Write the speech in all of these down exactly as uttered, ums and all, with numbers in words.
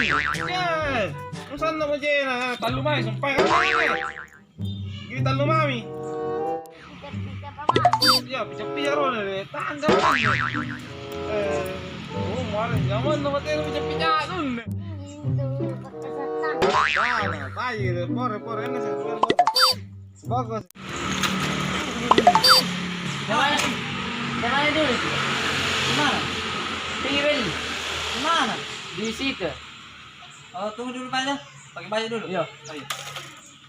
Eh, sanna' bajena, tallu mai, sumpae. Gili tallu mami. Iya, pica-pica rona deh. Tangga. Eh, oh, muare zaman nama tena pica-pica nun. Mana, bayi, pore, pore, ini sih, pore, pore. Bagus. Jalan, jalan dulu. Di mana? Pinggir beli. Di mana? Di situ. Oh, tunggu dulu, Pak, ya. Pakai baju dulu. Iya. Oh, iya.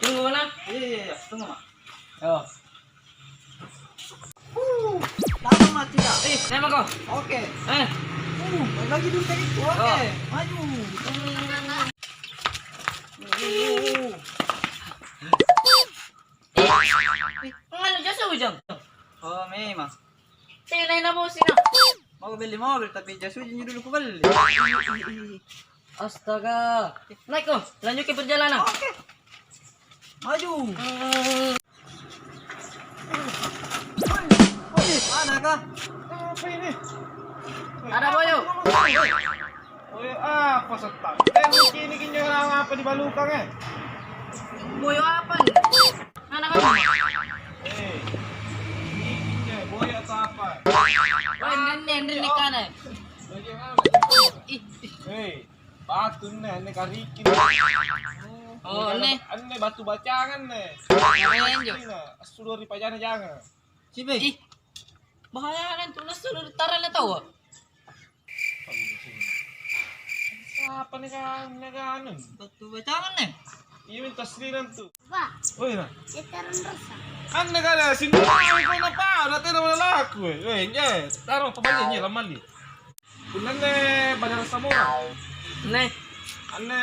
Tunggu, mana? Iya, iya, iya. Tunggu, Mak. Iya. Uh, lama mati dah. Eh, saya mako. Oke. Eh. Uh, balik lagi dulu tadi. Oke, oh. Maju. Uh. Eh, nganu jas ujan? Oh, memang. Tena na bosi na. Mau beli mobil, tapi jas ujan dulu kubeli. Astaga. Naik ko, lanjutin perjalanan. Oke. Maju. Hmm. Woi, woi, mana kah? Apa ini? Ada boyo. Boyo apa setan? Eh, ini kinjo apa dibalukang, eh? Boyo apa nih? Anak kamu? Eh, ini kinjo boyo atau apa? Woi, nenne, nenne kana. Boyo apa? Ih, ih. Hei. Batu anne, anne kariki. Oh, anne. Anne batu bacangang anne. Anjo. Assulo ri pajana jangang. Sibe. Ih. Bahayana antu nassulo ri tarana taua. Siapa nih kan, nih kan? Batu bacangang anne. Iya, minta asli antu. Wah. Oh, iya. Anne kada sini, kau napa? Nanti nama laku, eh. Eh, nye, taro pabali nye, lamali. Punna anne Badara Samora. Anne. Anne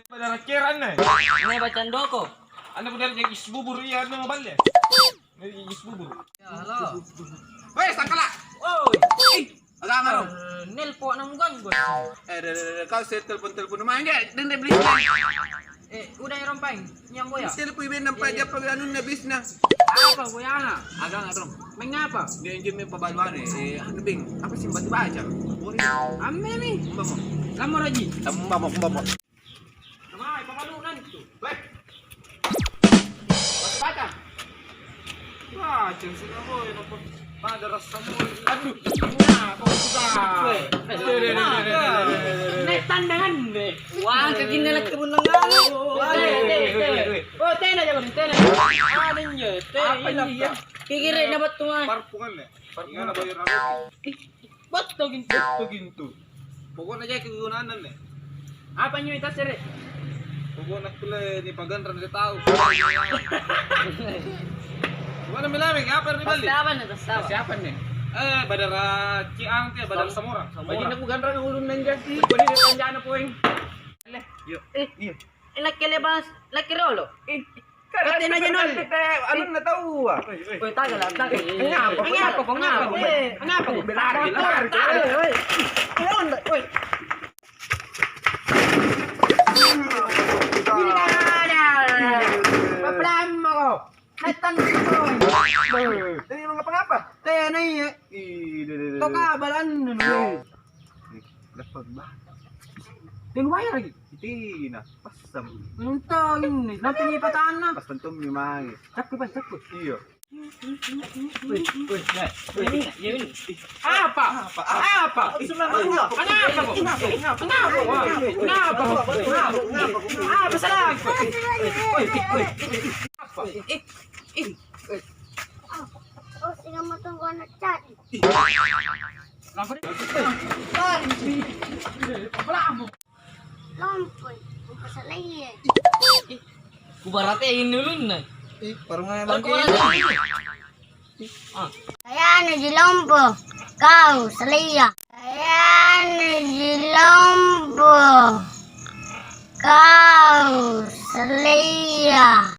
Badara Kera anne. Anne Bacandoko. Anne Badara Jeng Is Bubur, iya, anne maballe. Anne Jeng Is Bubur. Ya, halo. Weh, sangkala. Woi. Ih, agama dong. Eh, nelpo na muganggu. Eh, deh, deh, deh, kau saya telepon-telepon main, deh, deh, beli. Eh, udah ya, Rompang. Nyambo ya? Telepon ben nampa iya, iya. Apa anunna bisna? Apa boyana? Aganga dong. Mengapa? Dia yang jemme pabaluane. Eh, anu beng, apa sih batu baca? Amme mi. Mbak mo. Kamu raji. Mbak mo, mbak mo. Mai pabalu nanti tu. Weh. Batu baca. Wah, ceng sini boy, nampak pada rasa boy. Aduh, kenapa kau suka? Weh, weh, weh, weh, weh, weh. Naik tandangan deh. Wah, kaginna laki bunang ngalo. Wah, weh, weh, weh, weh. Oh, tena jangan, tena. Ada nje, tena. Apa ini ya? Kikira na battu mah. Parpungan ya? Parpungan apa ya? Ih, battu gintu. Battu gintu. Pokokna jaki kegunaanna anne. Apa nyo itasere? Pokokna kulle nipaganrang ri tau. Pokokna milaweng, apa ri bali? Tassa apa nih, tassa apa? Tassa apa nih? Eh, Badara Ciang, Badara Samora. Samora. Bajinna kuganrang ulunna anjo. Kodi ri panjana poeng. Yo. Eh, iyo. Eh, nakke lebas, nakke riolo. Eh, Kau tena aja, Nol. Anunna taua. Woi, tagala, tagala. Ngapa, ngapa, ngapa, ngapa? Eh, ngapa? Lari, lari, lari. Woi. Ini ada. Papelamma ko. Natang ko. Tadi mau ngapa-ngapa? Tena iya. Ih, deh, deh, deh, deh. Toka balanna. Ih, dapat bah. Tena bayar lagi. Itina, passang. Untung ini, nanti ni patanna. Pas tentu memang. Cakku, Bang, cakku. Iya. Wih, wih, ya, ini, ya, ini. Apa? Apa? Apa? Apa? Kenapa? Kenapa? Kenapa? Kenapa? Kenapa? Apa salahku? Wih, wih, wih. Apa? Eh, eh. Oh, sing mo tong ko na chat. Lompo, kupasalai. Kubarate ulunna. Ih, parungai. Ah. Kayana ji lompo, kau salai. Kayana ji lompo, kau salai.